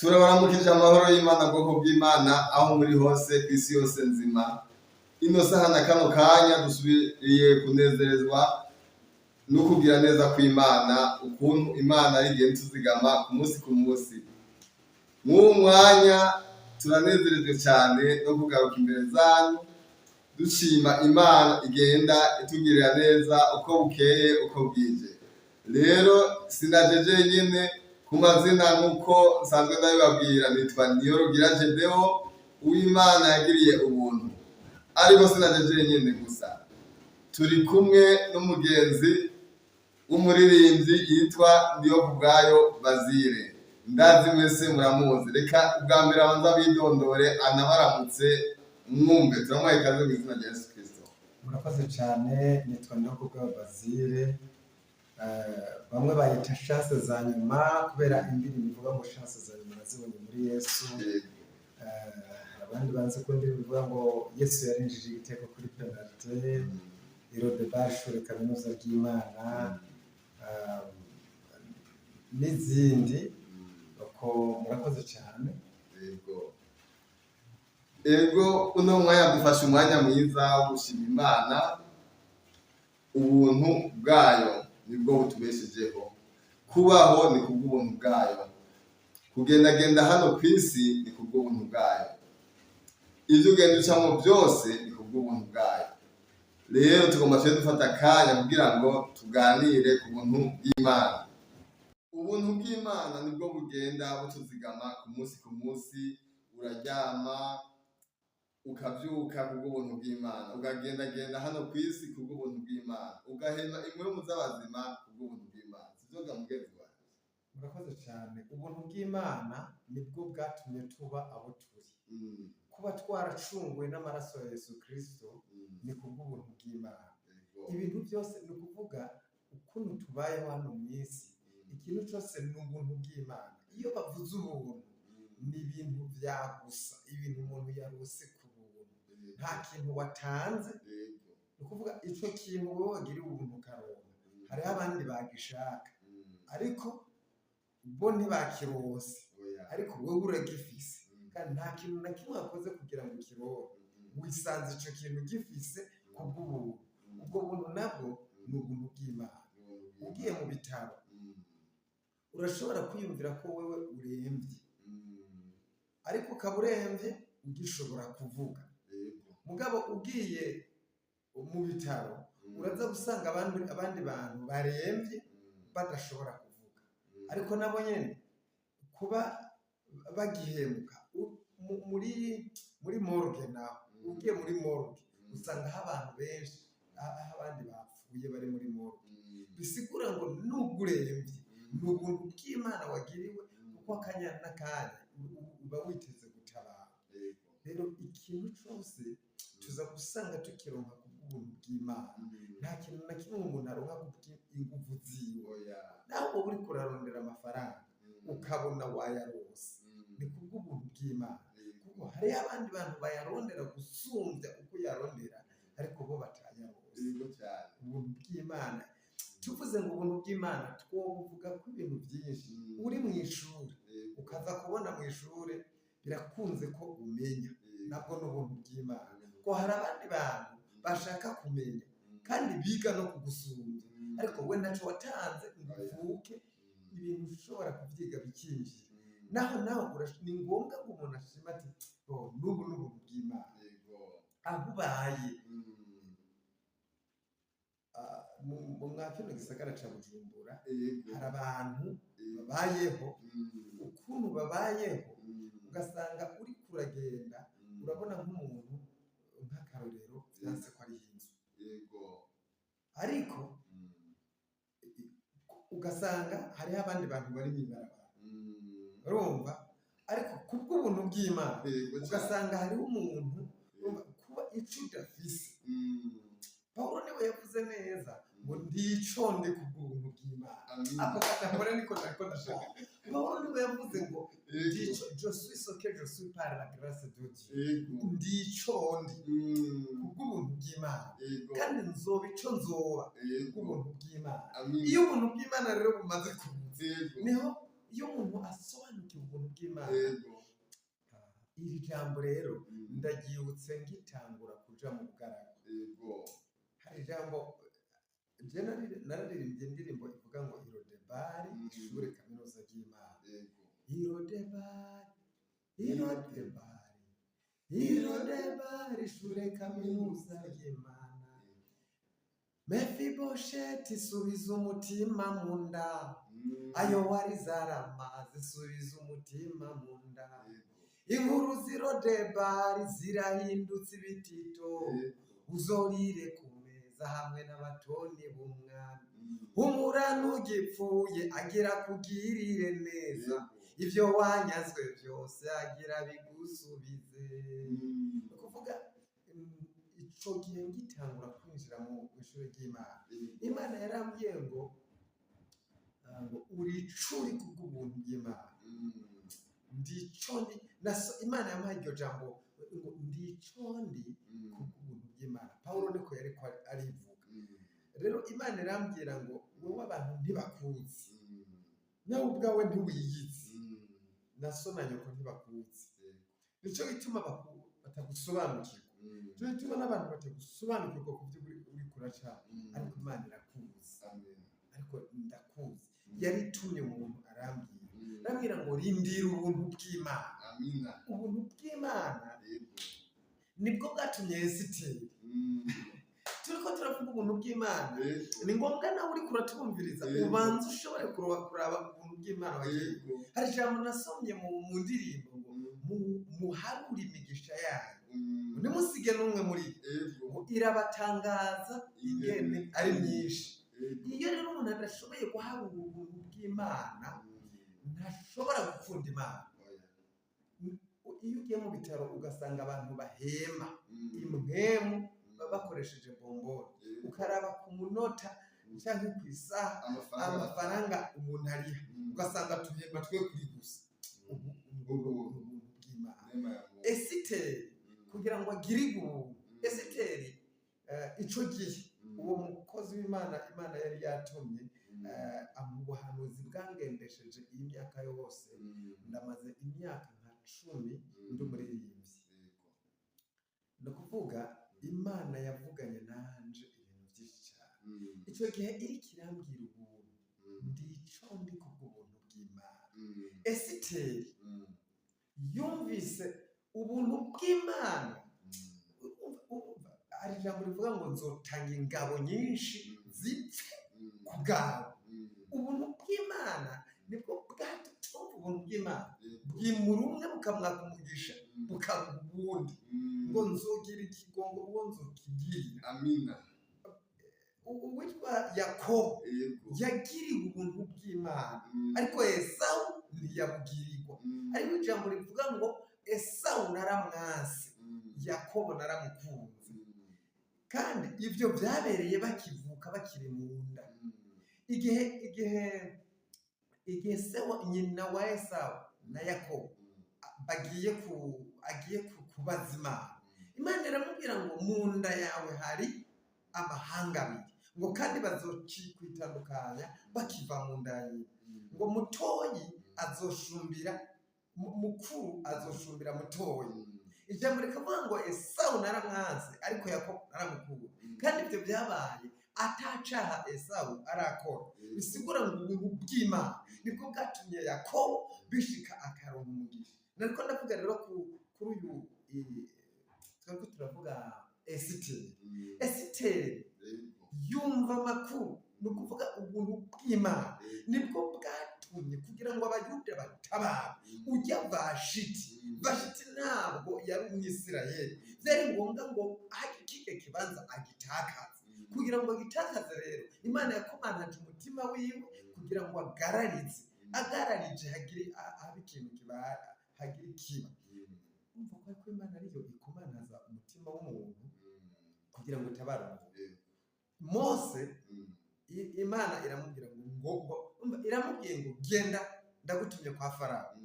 Turabaramukije amahoro y'Imana, bwoko bw'Imana, aho muri hose ku isi yose nzima. Ino saha na kano kanya dusubiriye kunezerezwa no kugira neza kw'Imana, ukuntu Imana ari igenda ituzigama ku munsi ku munsi. Mw'uwu mwanya turanezerejwe cyane no kugaruka imbere zanyu, dushima Imana igenda itugirira neza uko bukeye uko bwije. Rero sinaje jenyine. Ku mazina, nk'uko nsanzwe ndabibabwira, nitwa Niyorugira Gedeon, uw'Imana yagiriye ubuntu. Ariko sinaje jenyine gusa, turi kumwe n'umugenzi w'umuririmbyi yitwa Ndihokubwayo Bazile. Ndazi mwese muramuzi. Reka ubwa mbere abanza bidondore, anabaramutse, mwumve. Turamuhaye ikaze mu izina rya Yesu Kristo. Murakoze cyane. Nitwa Ndihokubwayo Bazile. Bamwe bayita Chance za nyuma kubera indirimbo ivuga ngo "Chance za nyuma nazibonye muri Yesu". Abandi banze ko indirimbo ivuga ngo "Yesu yarinjije igitego kuri penalite", Irodeba, ishuri kaminuza ry'Imana, n'izindi uko. Murakoze cyane. Ego, uno mwanya dufashe umwanya mwiza wo gushima Imana. Ubuntu bwayo nibwo butubeshejeho. Kubaho ni kubw'ubuntu bwayo, kugendagenda hano ku isi ni kubw'ubuntu bwayo, ibyo ugenda ucamo byose ni kubw'ubuntu bwayo. Rero tugomba tube dufata akanya kugira ngo tuganire ku buntu bw'Imana. Ubuntu bw'Imana nibwo bugenda butuzigama ku munsi ku munsi. Uraryama ukavyuka kubw'ubuntu bw'Imana, ukagendagenda hano ku isi kubw'ubuntu bw'Imana, ugahema impwemu z'abazima kubw'ubuntu bw'Imana. Sivyo ga mugenzi wanjye? Murakoze cyane. Ubuntu bw'Imana nibwo bwatumye tuba abo turi. Kuba twaracunguwe n'amaraso ya Yesu Kirisito ni kubw'ubuntu bw'Imana. Ibintu byose, ni ukuvuga ukuntu tubayeho hano mu isi, ikintu cyose ni ubuntu bw'Imana. Iyo bavuze ubuntu, ni ibintu bya gusa, ibintu umuntu yarose ku buntu, nta kintu watanze. Ni ukuvuga icyo kintu wowe wagiriwe ubuntu ukaronka, hariho abandi bagishaka ariko bo ntibakironse. Oya. Ariko wowe uragifise, kandi nta kintu na kimwe wakoze kugira ngo ukironke. Wisanze icyo kintu gifise kubw'ubuntu. Ubwo buntu nabwo ni ubuntu bw'Imana. Ugiye mu bitaro, urashobora kwiyumvira ko wewe urembye, ariko ukaba urembye ugishobora kuvuga. Mugabo ugiye mu bitaro, uraza gusanga abandi bantu barembye badashobora kuvuga, ariko nabo nyene kuba bagihemuka. Muri morgue naho, ugiye muri morgue usangaho abantu benshi, aho abandi bapfuye bari muri morgue. Bisigura ngo nubwo urembye, ni ubuntu bw'Imana wagiriwe, kuko akanya n'akanya uba witeze gutabara. Rero ikintu cyose tuza gusanga tukironka ku bw'ubuntu bw'Imana. Nta kintu na kimwe umuntu aronka ku bw'inguvu ziwe. Oya. Nawe uba uriko urarondera amafaranga, ukabona wayarose, ni kubw'ubuntu bw'Imana, kuko hariho abandi bantu bayarondera gusumbya uko uyarondera, ariko bo batayarose. Yego cyane. Ubuntu bw'Imana, tuvuze ngo ubuntu bw'Imana, twobuvuga ko ibintu byinshi. Uri mu ishuri, ukaza kubona mu ishuri birakunze ko umenya, nabwo ni ubuntu bw'Imana, ko hari abandi bantu bashaka kumenya kandi biga no kugusumbya, ariko we ntacyo watanze ngo uvuke, ibintu ushobora kubyiga bikinjira. Naho naho ni ngombwa ngo umuntu ashima ati: "Oh, n'ubu ni ubuntu bw'Imana." Aho ubaye, mu mwa kino gisagara ca Bujumbura, hari abantu babayeho ukuntu babayeho, ugasanga uri kuragenda urabona nk'umuntu, nk'akarorero, vyanse ko ariho inzu, ariko ugasanga hariho abandi bantu bari mw'ibarabara. Urumva, ariko kubw'ubuntu bw'Imana, ugasanga hariho umuntu, urumva, kuba ico udafise. Pawulo niwe yavuze neza ngo: "Ndiconde kubw'ubuntu bw'Imana." Ako kajambo rero niko nariko ndashaka. Pawulo niwe yavuze ngo: "Je suis ce que je suis par la grâce de Dieu." Ndiconde kubw'ubuntu bw'Imana, kandi nzoba ico nzoba kubw'ubuntu bw'Imana. Iyo ubuntu bw'Imana rero bumaze kuza, niho Iyo umuntu asobanukiwe ubuntu bw'Imana, iri jambo rero ndaryibutse ngitangura kuja mu bugaragwa. Hari ijambo je nararirimbye indirimbo ivuga ngo Irodebari, ishure kaminuza ry'Imana. Irodebari, Irodebari, Irodebari, ishure kaminuza ry'Imana. Mefibosheti, subiza umutima mu nda. Ayo wari zarama, zisubiza umutima mu nda. Inkuru z'Irodebari zirahindutse ibitito. Uzorire ku meza hamwe n'abatoni b'umwami. Humura, ntugipfuye, agira kugirire neza. Ibyo wanyazwe byose agira bigusubize. Ni ukuvuga ico gihe ngitangura kwinjira mu ishuri ry'Imana, Imana yarambwiye ngo ngo uri icuri kubw'ubuntu bw'Imana. Ndico ndi naso. Imana yampaye iryo jambo ngo ndico ndi kubw'ubuntu bw'Imana. Pawulo niko yariko arivuga. Rero Imana irambwira ngo wowe abantu ntibakuzi, nawe ubwawe ntiwiyizi, na so na nyoko ntibakuzi. Nico gituma batagusobanukirwa. Nico gituma n'abantu batagusobanukirwa ku byo uriko uraca. Ariko Imana irakuzi. Ariko ndakuzi. Yari itumye umuntu arambwira, arambwira ngo rindira ubuntu bw'Imana. Amina. Ubuntu bw'Imana nibwo bwatumye Esiteri, turiko turavuga ubuntu bw'Imana, ni ngombwa nawe uriko uratwumviriza ubanza ushobore kuraba ubuntu bw'Imana wagiye. Hari ijambo nasomye mu ndirimbo ngo muharure imigisha yayo, ntimusige n'umwe muri yo. Ngo irabatangaza ingene ari myinshi. Iyo rero umuntu adashoboye guharura ubuntu bw'Imana, ntashobora gukunda Imana. Iyo ugiye mu bitaro ugasanga abantu bahema impwemu baba bakoresheje bomboni, ukaraba ku munota cyangwa ku isaha amafaranga umuntu ariha, ugasanga tuhemba twe kuri gusa ubu Ubuntu. Ubuntu bw'Imana. Esiteri, kugira ngo agire ubuntu, Esiteri ico gihe uwo mukozi w'Imana Imana yari yatumye, amuha ubuhanuzi bwangendesheje iyi myaka yose. Ndamaze imyaka nka 10 ndi umuririmbyi. Ni ukuvuga Imana yavuganye nanje ibintu byinshi cyane. Icyo gihe iriko irambwira ubuntu, ndico ndi kubw'ubuntu bw'Imana. Esiteri yumvise ubuntu bw'Imana. Urumva, hari ijambo rivuga ngo nzotanga ingabo nyinshi zipfe ku bwawe. Ubuntu bw'Imana nibwo bwatumva. Ubuntu bw'Imana bwimura umwe, bukamwaka umugisha, bukamuha uwundi. Ngo nzogira ikigongo uwo nzokigirira. Amina. Uwitwa Yakobo yagiriwe ubuntu bw'Imana, ariko Esawu ntiyabugirirwa. Ariko ijambo rivuga ngo Esawu naramwanse, Yakobo naramukunze. Kandi ibyo byabereye bakivuka, bakiri mu nda. Igihe se wa nyina wa Esawu na Yakobo bagiye ku agiye kubaza Imana, Imana iramubwira ngo mu nda yawe hari amahanga abiri, ngo kandi bazokwitandukanya bakiva mu nda ya nyina, ngo mutoyi azoshumbira mukuru, azoshumbira mutoyi. Ijambo rikavuga ngo Esawu naramwanze, ariko Yakobo naramukunda. Kandi ibyo byabaye atacaha Esawu arakora. Bisigura ngo ubuntu bw'Imana nibwo bwatumye Yakobo bishika akaronka umugisha. Nariko ndavuga rero kuri uyu twariko turavuga Esiteri. Esiteri yumva amakuru. Ni ukuvuga ubuntu bw'Imana nibwo bwatumye kugira ngo Abayuda batabare ujya Vashiti. Vashiti ntabwo yari Umwisirayeli. Byari ngombwa ngo kike kibanza agitakaze. Kugira ngo agitakaze rero, Imana yakomanaje umutima wiwe kugira ngo agararize, agararije hagire habe ikintu kibaye, hagire ikiba. Umva ko ariko Imana ariyo ikomanaza umutima w'umuntu kugira ngo utabare umuntu. Mose, Imana iramubwira ngo umva, iramubwiye ngo genda, ndagutumye kwa Farawo,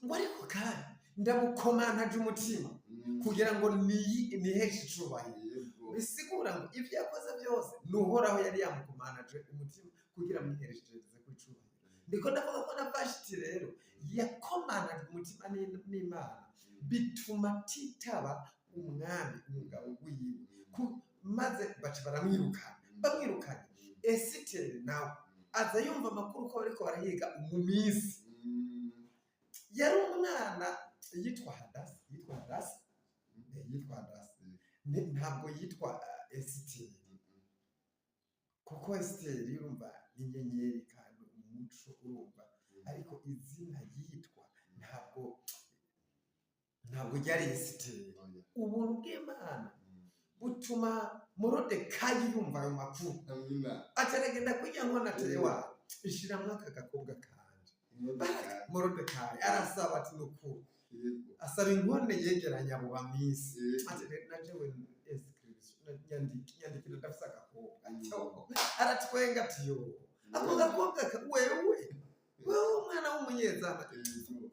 ngo ariko kandi ndamukomanaje umutima kugira ngo niheshe icubahiro. Bisigura ngo ibyo yakoze byose ni Uhoraho yari yamukomanaje umutima kugira amwihereshereze ku icubahiro. Ndiko ndavuga ko na Vashiti rero yakomanaga umutima n'Imana, bituma atitaba umwami umugabo wiwe. Maze baca baramwirukana. Bamwirukanye, Esiteri nawe aza yumva amakuru ko bariko barahiga umumisi. Yari umwana yitwa Hadasi, yitwa Hadasi, yitwa Hadasi. Ntabwo yitwa Esiteri, kuko Esiteri urumva ni inyenyeri kandi umuco, urumva, ariko izina yitwa ntabwo ryari Esiteri. Ubuntu bw'Imana butuma Morodekayi yumva ayo makuru, Amina. acaragenda kurya nkono ateye wabo, ishiramwo aka gakobwa kanje. Morodekayi arasaba ati nukuri, asaba inkone, yegeranya abo bamisi, ati rero na jewe nyandikira, ndafise agakobwa. Aratwenga ati: "Yo, ako gakobwa wewe umwana w'umunyezamu,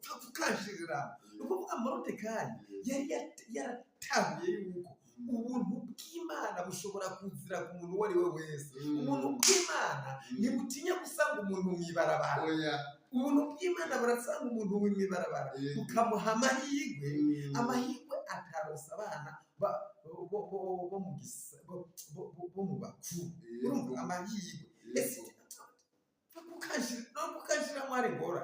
pfa kukanshirira." Ni ukuvuga Morodekayi yari yaratahuye yuko ubuntu bw'Imana bushobora kuzira ku muntu uwo ari we wese. Ubuntu bw'Imana ntibutinya gusanga umuntu mw'ibarabara. Oya. Ubuntu bw'Imana burasanga umuntu mw'ibarabara, bukamuha amahirwe, amahirwe atarosa abana bo mu bo mu bakuru. Urumva amahirwe ese no kukanshiramo ari ngora.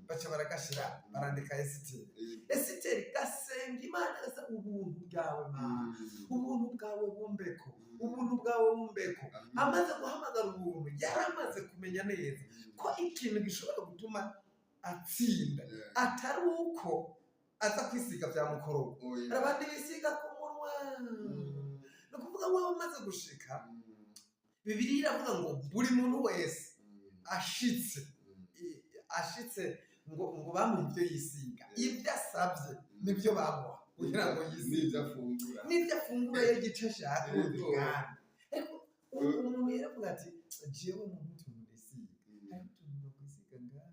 Baca baragashira, barandika Esiteri. Esiteri gasenga Imana, gasa ubuntu bwawe Mana, ubuntu bwawe bumbeko, ubuntu bwawe bumbeko. Amaze guhamagara ubuntu, yari amaze kumenya neza ko ikintu gishobora gutuma atsinda atari uko aza kwisiga bya mukorogo. Oya. Hari abandi bisiga ku munwa. Ni ukuvuga wowe umaze gushika, Bibiliya iravuga ngo buri muntu wese ashitse ashitse ngo bamuhe ibyo yisiga, ibyo asabye nibyo bamuha kugira ngo yisige. N'ibyo afungura. N'ibyo afungura y'igice ashaka. Ubwami, ariko umuntu yaravuga ati: "Jewe mu utuntu nisiga, hariho utuntu nokwisiga ngaha,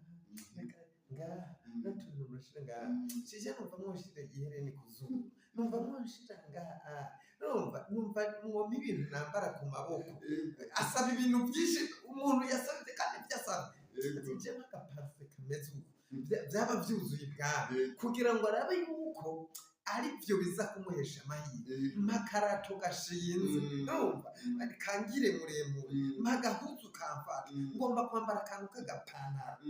reka ngaha, n'utuntu noshira ngaha, shije numva mwoshira ihereni ku zuru, numva mwoshira ngaha, numva mwompa ibintu nambara ku maboko." Asaba ibintu byinshi umuntu yasabye, kandi ibyo asabye, ati: "Jewe agaparufe kameze uku." Byaba byuzuye ibwami, kugira ngo arabe yuko ari byo biza kumuhesha amahirwe. Mpakarato gashinze, numva kangire muremure, mpagahuzu kamfata, ngomba kwambara akantu k'agapantaro.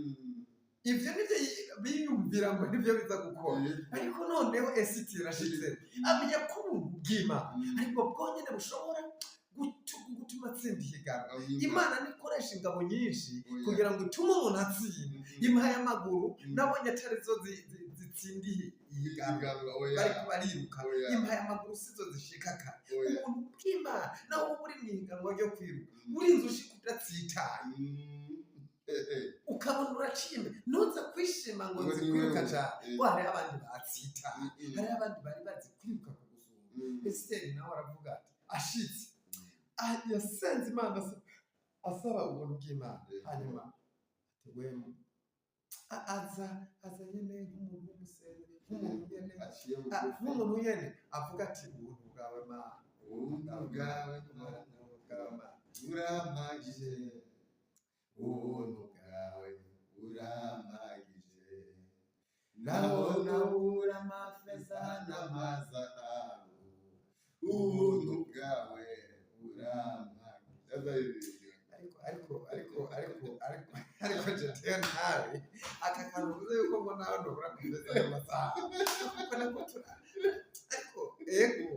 Ibyo nibyo biyumvira ngo nibyo biza gukora. Ariko noneho Esiteri irashitse, amenya ko ubuntu bw'Imana ariko bwonyine bushobora gutuma atsinda ihiganwa. Imana nikoresha ingabo nyinshi Oya. kugira ngo itume umuntu atsinda. Impaye amaguru, nabonye atari zo zitsinda ihiganwa, Oya. bariko bariruka. Oya. Impaye amaguru sizo zishika kare. Oya. Ubuntu bw'Imana, naho uba uri mu ihiganwa ryo kwiruka, urinze ushika udatsitaye, ukabona uraciye imbere, ntuze kwishima ngo Ngo nzi ni kwiruka wewe. cyane, ngo hariho abandi batsitaye, hariho abandi bari bazi kwiruka kugusumba. Esiteri nawe aravuga ati ashitse, yasenze Imana asaba ubuntu bw'Imana. Hanyuma ati wemu aza nyene nk'umuntu w'umusenzi, nk'umuntu nyene Aciye bugufi. Nk'umuntu nyene avuga ati: "Ubuntu bwawe Mana, Ubuntu bwawe Mana, ubuntu bwawe Mana burampagije, ubuntu bwawe burampagije, naho nabura amafeza n'amazahabu, ubuntu bwawe burampagije." Ariko jeteyo nawe aka kantu uvuze yuko ngo nawe ntubura amafeza n'amazahabu, kuko nako ariko ego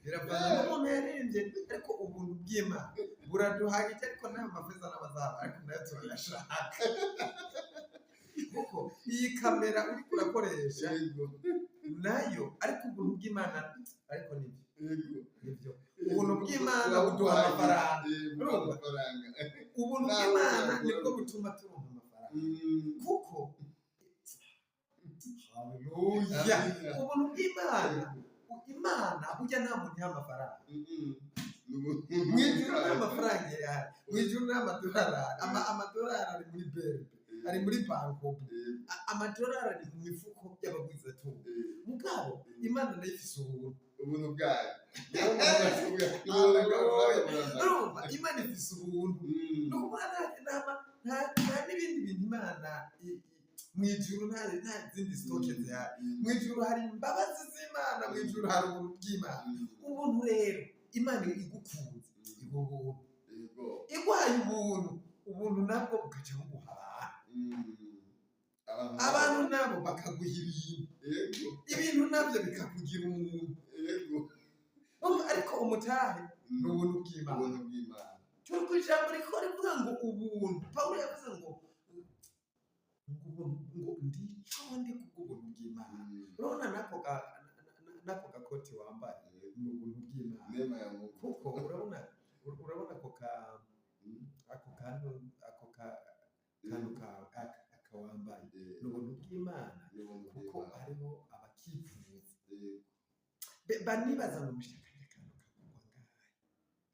biravana n'umuntu yaririmbye, ariko ubuntu bw'Imana buraduhagije, ariko n'ayo mafeza n'amazahabu ariko nayo turayashaka, kuko iyi kamera uriko urakoresha nayo, ariko ubuntu bw'Imana, ariko nibyo, nibyo, ubuntu bw'Imana buduha amafaranga. Urumva amafaranga. Ubuntu Nawe bw'Imana uzakora. nibwo butuma turonka amafaranga, kuko haleluya, Amina. ubuntu bw'Imana, Imana burya nta muntu iha amafaranga. Mu ijuru nta mafaranga ihari, mu ijuru nta madolari ahari. Amadolari ari muri BRB, ari muri BANCOBU. Amadolari ari mu mifuko y'abagwizatunga. Mugabo Imana nayo ifise ubuntu. Ubuntu bwayo. Niyo mpamvu ubuntu bwawe burampagije. Urumva, Imana ifise ubuntu. Ni ukuvuga nama nta n'ibindi bintu Imana mu ijuru nta zindi stock zihari. Mu ijuru hari imbabazi z'Imana, mu ijuru hari ubuntu bw'Imana. Ubuntu rero, Imana igukunze iguha ubuntu. Iguhaye ubuntu, ubuntu nabwo bukaca buguha abantu. Abantu nabo bakaguha ibintu. Ibintu nabyo bikakugira umuntu. Urumva, ariko umutahe ni ubuntu bw'Imana. Ubuntu bw'Imana. Turi ku ijambo riko rivuga ngo ubuntu. Pawulo yavuze ngo ubuntu, ngo ndico ndi kubw'ubuntu bw'Imana. Urabona nako gakoti wambaye ni ubuntu bw'Imana. Neema ya Mungu. Kuko urabona ako ka ako kantu, ako ka kantu kawe aka wambaye ni ubuntu bw'Imana. Ni ubuntu Kuko bw'Imana. hariho abakifuza. Banibaza ngo mushaka akantu kagurwa ngahe,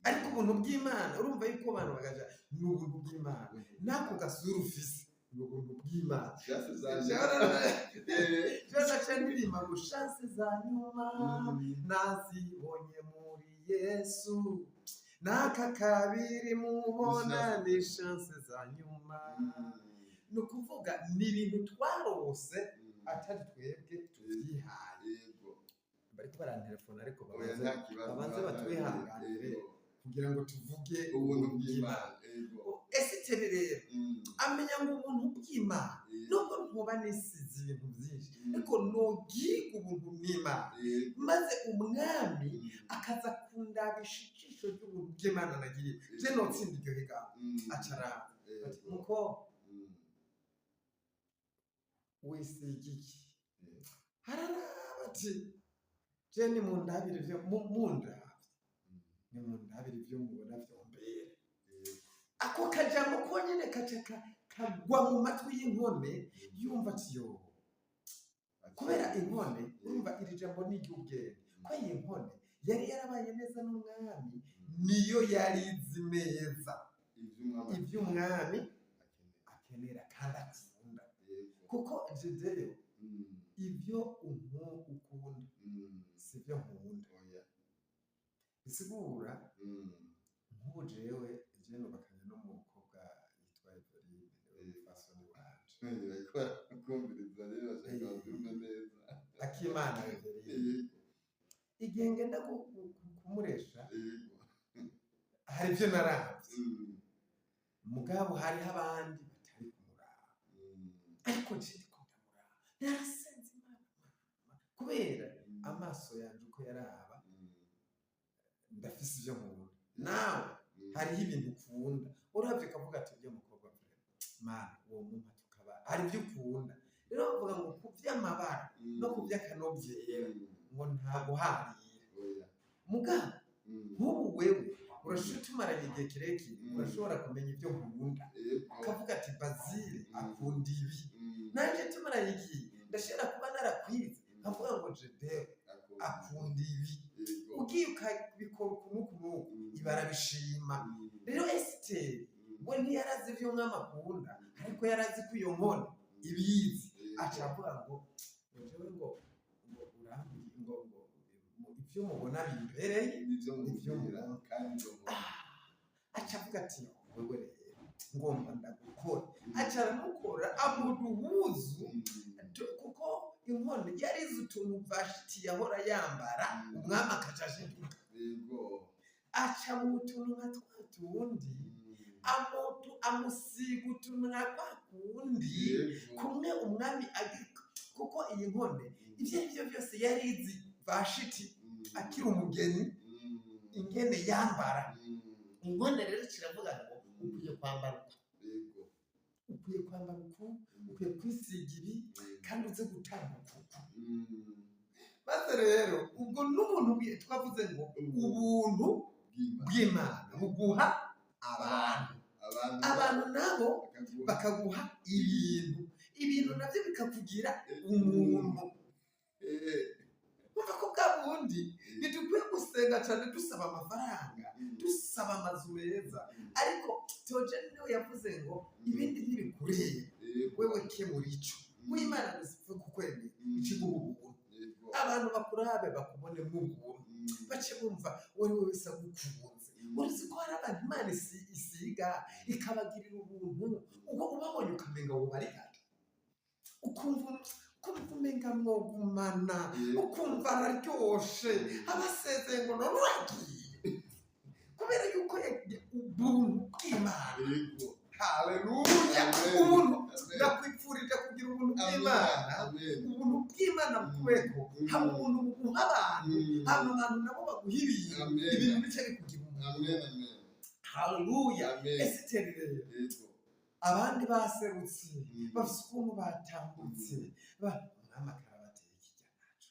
ariko ubuntu bw'Imana, urumva yuko abantu bagaja ni ubuntu bw'Imana. N'ako gasura ufise ni ubuntu bw'Imana. Chance za nyuma. Naca ndirimba ngo chance za nyuma nazibonye muri Yesu, n'aka kabiri mubona ni chance za nyuma. Ni ukuvuga ni ibintu twarose atari twebwe tuvyihaye. Bariko barantelefona, ariko Oya, babanze nta kibazo. babanze batwihanganire kugira ngo tuvuge ubuntu bw'Imana. Yego. Esiteri rero amenya ngo ubuntu bw'Imana, nubwo ntuba nisize ibintu byinshi, ariko nogiga ubuntu n'Imana, maze umwami akaza kundabisha ijisho ry'ubuntu bw'Imana nagiriye, je notsinda iryo higanwa. Acaraba ati muko wisiga iki? Hararaba ati je nimundabire ivyo mundavye, nimundabire ivyo mubona vyombera. Ako kajambo konyene kaca kagwa mu matwi y'inkone, yumva ati yo, kubera inkone, urumva iri jambo ni iry'ubwenge, ko iyi nkone yari yarabaye neza n'umwami, niyo yari izi neza iby'umwami akenera kandi akunda. Kuko jedeyo ibyo ukunda si byo nkunda. Bisigura nk'ubu jewe je nubakanye n'umukobwa yitwa Eveline, niwe mufasoni wanje. Kumviriza rero bashaka babyumve neza. Akimana Eveline. Igihe ngenda kumuresha, hari ibyo naravye, mugabo hariho abandi batari kumuraba, ariko je ndiko ndamuraba, narasenze Imana kubera amaso yanje uko yaraba, ndafise ivyo nkunda, nawe hariho ibintu ukunda, uravye ukavuga ati ibyo mukobwa mana uwo mumpa tukaba, hari ibyo ukunda. Rero bavuga ngo ku vy'amabara no ku vy'akanovera ngo nta guharira. Oya. Mugabo nk'ubu wewe urashobora, tumaranye igihe kirekire, urashobora kumenya ibyo nkunda, ukavuga ati Bazile akunda ibi. Nanjye tumaranye igihe ndashobora kuba narakwize, nkavuga ngo Jedewe akunda ibi. Ugiye ukabikora uku n'uku n'uku, ibarabishima. Rero Esiteri we ntiyarazi ibyo umwami akunda, ariko yarazi ko iyo nkono ibizi. Aca avuga ngo jewe ngo urambwiye ngo ibyo mubona bimbereye. Nibyo. Nibyo mubwira mubona. Kandi ibyo mubona. Aca avuga ati wewe rero ngomba ndagukora. Aca aramukora, amuha uduhuzu, kuko inkono yarize utuntu Vashiti yahora yambara, umwami akaca ashiduka. Aca mu tuntu nka twa tundi, amusiga utuntu nka kwa kundi kumwe umwami kuko iyi nkone ibyo ari byo byose yari izi Vashiti akiri umugeni ingene yambara. Inkone rero kiravuga ngo ukwiye kwambara uku, ukwiye kwambara uku, ukwiye kwisiga ibi, kandi uze gutambuka uku. Maze rero ubwo n'ubuntu twavuze ngo ubuntu bw'Imana buguha abantu, abantu nabo bakaguha ibintu, ibintu nabyo bikakugira umuntu. Urumva ko bwa bundi ntidukwiye gusenga cyane dusaba amafaranga, dusaba amazu meza, ariko Theogene niwe yavuze ngo ibindi ntibikureba, wewe kemura ico w'Imana gusa ipfe kukwemera, ikiguha ubuntu, abantu bakurabe bakubonemo ubuntu, bace bumva uwo ari we wese agukunze. Uzi ko hari abantu Imana isiga ikabagirira ubuntu. Ubwo ubabonye ukamenga wobarigata, ukumva umenga mwogumana, ukumva araryoshe, abasezeye ngo none uragiye, kubera yuko ubuntu bw'Imana. Haleluya! Amen. Ubuntu. Amen. Ndakwipfurije kugira ubuntu bw'Imana. Amen. Ubuntu bw'Imana bukubeko. Haba ubuntu buguha abantu, haba abantu nabo baguha ibintu. Amen. Ibintu bice bikugira umuntu. Amen. Amen. Haleluya! Amen. Esiteri rero, abandi baserutse, bafise ukuntu batambutse, umwami akarabateye ikijya naco.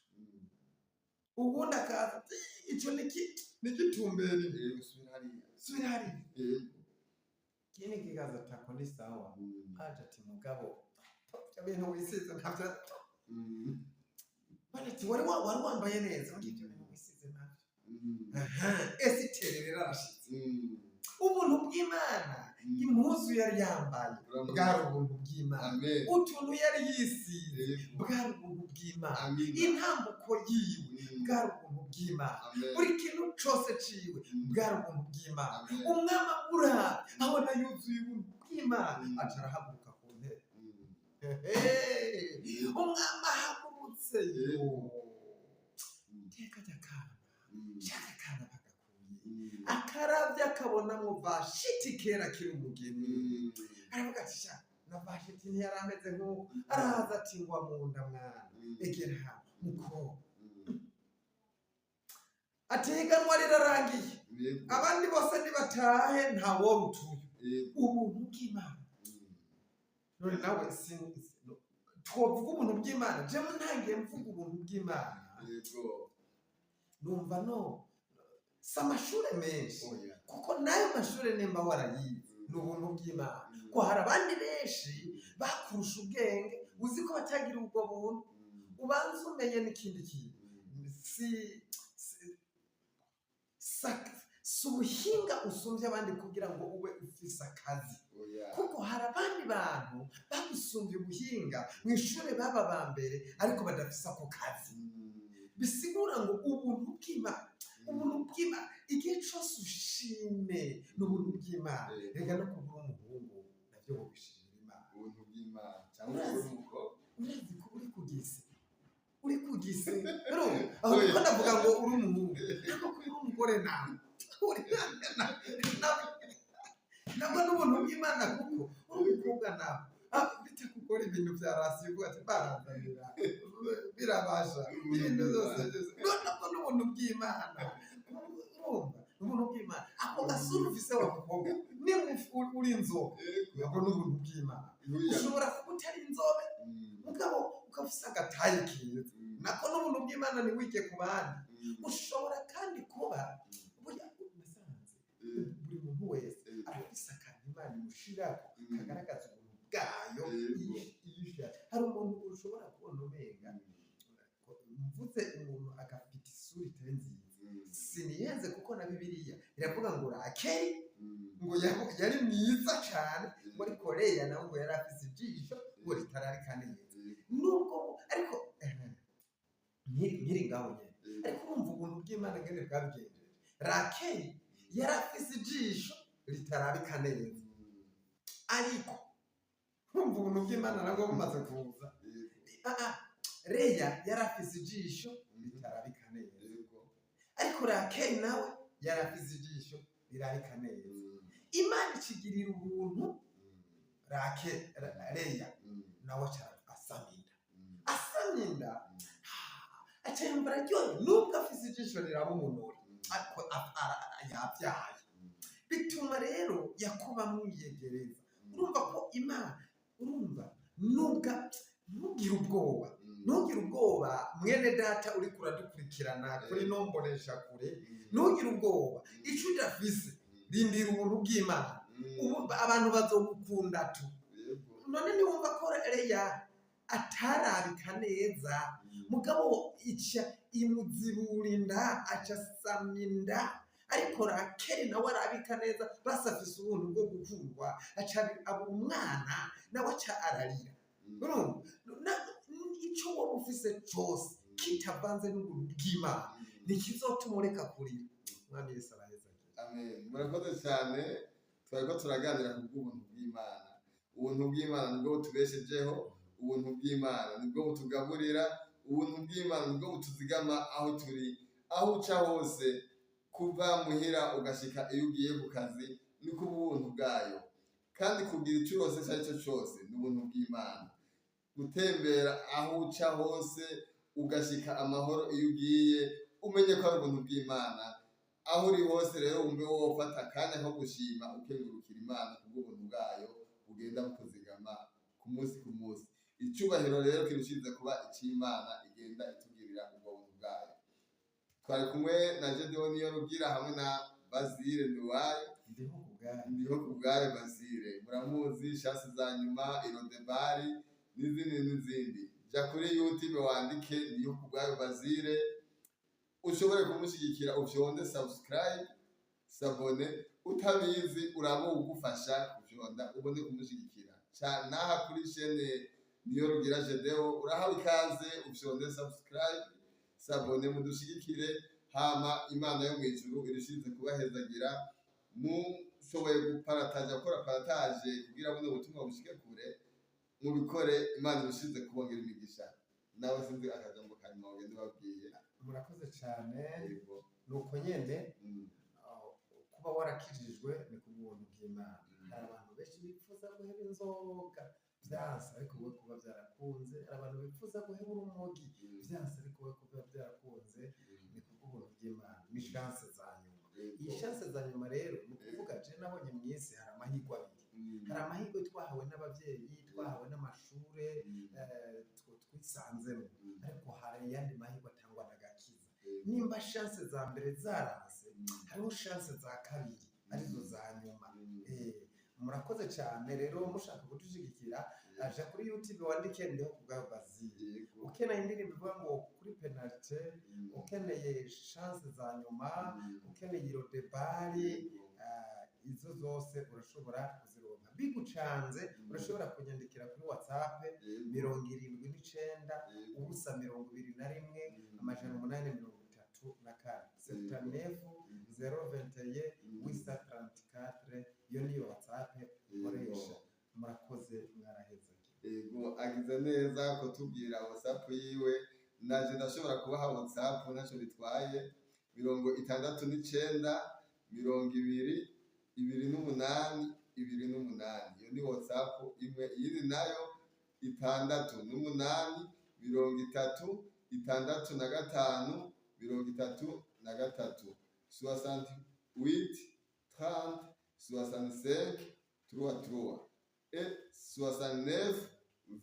Ubundi akaza ati, "Ico nigitumberi." Yego, subira hariya. Subira hariya. Ikindi kikaza tako ni sawa. Aje ati, "Mugabo ibyo bintu wisize ntabyo." Bane ati, "Wari wambaye neza, undi ibyo bintu wisize ntabyo." Esiteri rero arashitse. Ubuntu bw'Imana. Impuzu yari yambaye bwari ubuntu bw'Imana. Amen. Utuntu yari yisize bwari ubuntu bw'Imana. Amen. Intambuko yiwe bwari ubuntu bw'Imana. Amen. Buri kintu cose ciwe bwari ubuntu bw'Imana. Umwami amuraba abona yuzuye ubuntu bw'Imana. Aca arahaguruka ku ntebe. Hehe! Umwami ahagurutse, teka ry'akana, shaka akana bagakuye, akaravye akabonamwo Vashiti kera kiri umugeni. Aravuga ati, "Sha, na Vashiti ntiyari ameze nk'uko." Araza ati, "Ngwa mu nda mwana, egera hano mukobwa." Ati, "Higanwa rirarangiye, abandi bose nibatahe, ntaworutuye." Ubuntu bw'Imana. None nawe twovuga ubuntu bw'Imana? Jewe ntangiye mvuga ubuntu bw'Imana, numva no si amashure menshi. Oya. Kuko n'ayo mashure nimba warayize, ni ubuntu bw'Imana, ko hari abandi benshi bakurusha ubwenge, uzi ko batagira ubwo buntu. Ubanza umenye n'ikindi kintu, si ubuhinga usumbya abandi kugira ngo ube ufise akazi. Oya. Kuko hari abandi bantu bagusumbya ubuhinga mu ishuri, baba ba mbere, ariko badafise ako kazi. Bisigura ngo ubuntu bw'Imana, ubuntu bw'Imana, igihe cyose ushime, ni ubuntu bw'Imana. Reka no kubura umuhungu nabyo bubishimira Imana. Ubuntu bw'Imana cyangwa Urazi. umukobwa. Urazi ko uri kugise, uri kugise urumva aho niko ndavuga ngo uri umuhungu, ariko ko uri umugore nawe nabwo n'ubuntu bw'Imana, kuko uri umukobwa nawe bitakugora ibintu bya rasiyo, uvuga ati barazanira birabasha ibintu byose byose. Nabwo n'ubuntu bw'Imana. Urumva, n'ubuntu bw'Imana. Ako gasura ufise wa mukobwa, nimba uri inzobe, nabwo n'ubuntu bw'Imana. Ushobora kuba utari inzobe, mugabo ukaba ufise agatayi keza, nako n'ubuntu bw'Imana, ntiwige ku bandi. Ushobora kandi kuba burya nasanze buri muntu wese arafise akantu Imana imushirako kagaragaza ubuntu bwayo. Iyo ishatse, hari umuntu ushobora kubona umenga, mvuze umuntu agafite isura itari nziza, siniyenze, kuko na Bibiliya iravuga ngo Rakeli ngo yari mwiza cyane, ngo ariko Leya nawe ngo yari afise ijisho ngo ritararika neza, nubwo ariko nkiri ngaho nyene. Ariko urumva ubuntu bw'Imana ngene bwabigenjeje. Rakeli yari afise ijisho ritarabika neza, ariko urumva ubuntu bw'Imana nabwo bumaze kuza. Leya yari afise ijisho ritarabika neza, ariko Rakeli nawe yari afise ijisho rirabika neza. Imana ikigirira ubuntu Leya, nawe aca asama inda. Asamye inda, aca yumva araryohewe, nubwo afise ijisho riraba umunuri, ariko yabyaye. Bituma rero Yakobo amwiyegereza. Urumva ko Imana, urumva, nubwo ntugire ubwoba, ntugire ubwoba mwene data uri kuradukurikirana kuri nombonesha kure, ntugire ubwoba. Icyo udafise, rindira ubuntu bw'Imana. Ubu abantu bazogukunda tu. None niwumva ko Leya atarabika neza, mugabo ica imuzibura inda, aca asamya inda, ariko Rakeli nawe arabika neza, basi afise ubuntu bwo gukundwa, aca aba umwana, nawe aca ararira. Urumva ico woba ufise cose kitavanze n'ubuntu bw'Imana, ntikizotuma ureka kurira. Umwami Yesu araheza. Amen. Murakoze cyane. Twari ko turaganira ku bw'ubuntu bw'Imana. Ubuntu bw'Imana nibwo butubeshejeho, ubuntu bw'Imana nibwo butugaburira, ubuntu bw'Imana nibwo butuzigama aho turi, aho uca hose, kuva muhira ugashika iyo ugiye ku kazi, ni ku buntu bwayo. Kandi kugira icyo urose icyo ari cyo cyose ni ubuntu bw'Imana. Gutembera aho uca hose ugashika amahoro iyo ugiye, umenye ko ari ubuntu bw'Imana. Aho uri hose rero wumve wofata akanya ko gushima, ukengurukira Imana kubw'ubuntu bwayo bugenda bukuzigama ku munsi ku munsi. Icyubahiro rero kirushiriza kuba icy'Imana igenda itugirira ubwo buntu bwayo. Twari kumwe na Gedeon Niyorugira hamwe na Basile Nduwayo. Ndiho ku bwayo. Ndiho ku bwayo Basile muramuzi, Chance za nyuma, Irodebari n'izindi n'izindi. Jya kuri YouTube wandike Ndiho ku bwayo Basile, ushobore kumushyigikira, ufyonde subscribe, s'abonner. Utabizi uraba ugufasha kufyonda ubone kumushyigikira. Naha kuri chaîne Niyorugira Gedeo urahawe ikaze, ufyonde subscribe, s'abonner, mudushyigikire. Hama Imana yo mu ijuru irushirize kubahezagira. Mushoboye guparataja, gukora partage kugira buno butumwa bushike kure, mubikore. Imana irushirize kubongera imigisha. Nawe sinzi akajambo kanyuma wagenda ubabwiye. Murakoze cyane. Yego. Nuko nyene kuba warakijijwe ni ku buntu bw'Imana. Hari abantu benshi bifuza guheba inzoga byanse, ariko wowe kuba byarakunze. Hari abantu bifuza guheba urumogi byanse, ariko wowe kuba byarakunze ni ku bw'ubuntu bw'Imana. Ni chance za nyuma. Iyi chance za nyuma rero, ni ukuvuga je nabonye mu isi hari amahirwe abiri. Hari amahirwe twahawe n'ababyeyi, twahawe n'amashure, twisanzemo, ariko hari ayandi mahirwe atangwa n'agakiza. Nimba chance za mbere zaranse, hariho chance za kabiri arizo za nyuma. Murakoze cyane rero. Mushaka kudushigikira, aja kuri YouTube wandike Ndiho ku bwayo Bazili. Ukeneye indirimbo ivuga ngo kuri penalite, ukeneye chance za nyuma, ukeneye Irodebari, izo zose urashobora kuzironka. Bigucanze, urashobora kunyandikira kuri WhatsApp 79 0 21 834, 79 021 834. Iyo niyo WhatsApp ukoresha. Murakoze, mwaraheze. Yego, agize neza kutubwira WhatsApp yiwe. Naje ndashobora kubaha WhatsApp, ntacyo bitwaye: 69 20 28 28. Iyo ni WhatsApp imwe. Iyindi nayo 68 30 65 33, 68 30 65 3 3 et 69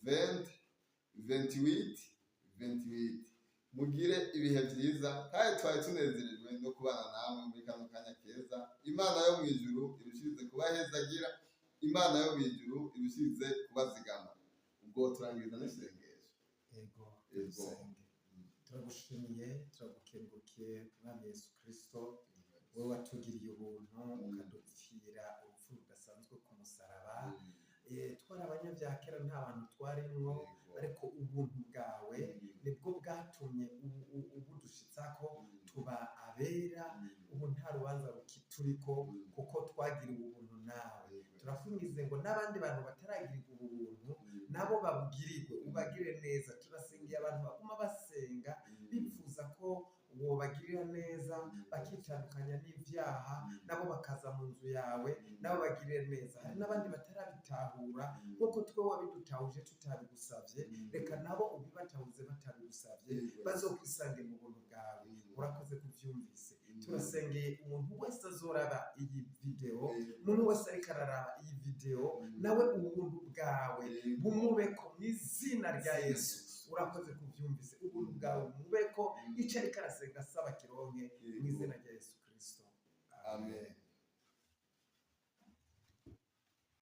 20 28 28. Mugire ibihe byiza, kandi twari tunezerejwe no kubana namwe muri kano kanya keza. Imana yo mu ijuru irushirize kubahezagira, Imana yo mu ijuru irushirize kubazigama. Ubwo turangiriza n'isengesho. Yego. Yego. Dusenge. Turagushimiye, turagukengurukiye, Mwami Yesu Kristo, wowe watugiriye ubuntu ukadupfira urupfu rudasanzwe ku musaraba. Twari abanyabyaha kera, nta bantu twarimwo, ariko ubuntu bwawe nibwo bwatumye ubudushitsako tuba abera. Ubu nta rubanza rukituriko kuko twagiriwe ubuntu nawe. Turakwingize ngo n'abandi bantu bataragirirwa ubu buntu nabo babugirirwe, ubagirire neza. Turasengeye abantu baguma basenga bifuza ko wobagirira neza bakitandukanya n'ibyaha, nabo bakaza mu nzu yawe, nabo bagirire neza. Hari n'abandi batarabitahura nk'uko twe wabidutahuje tutabigusabye. Reka nabo ubibatahuze batabigusabye, bazokwisange mu buntu bwawe. Urakoze kubyumvise. Turasengeye umuntu wese azoraba iyi videwo, umuntu wese ariko araraba iyi videwo, nawe ubuntu bwawe bumubeko mu izina rya Yesu. Urakoze kubyumvise. Ubuntu bwawe bumubeko, icyo ariko arasenga asaba kironke mu izina rya